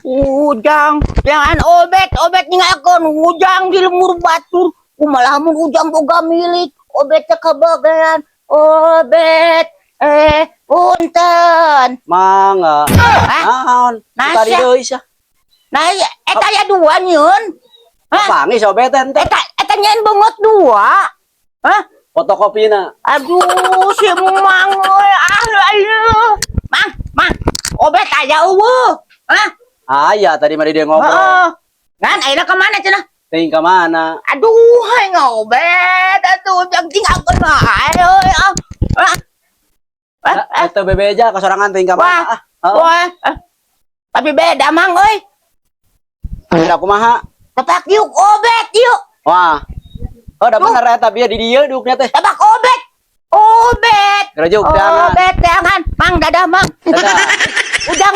Ujang, jangan Obet, Obet ninggalkeun Ujang di lembur batur. Kumaha mun Ujang boga milik, Obet teh kabagean. Obet, eh, punten. Mangga. Hah? Naon? Nah, Tadi sia. Deui sia. Nah, iya, eta ya dua nyieun. Hah? Panggih si Obet teh ente. Eta eta nyieun beungeut dua. Hah? Fotokopina. Aduh, si Mang euy, ah aduh. Mang, Mang, Obet aya euweuh. Hah? Aya tadi mah dia ngobrol. Heeh. Ngan ayeuna ka mana cenah? Teuing ka mana? Aduh, hai ngobet atuh jang tinggalkeun wae euy ah. Ah. Ah, ah. Eta bebeja ka sorangan teuing ka mana? Wah. Ah, heeh. Wah. Ah. Tapi beda, Mang euy. Beda kumaha? Tepak yuk Obet yuk. Wah. Oh, da Tuh. Bener eta bieu di dieu duknya teh. Tepak Obet. Obet. Gerejuk jangan. Obet jangan. Mang, dadah, Mang. Dadah. Ujang.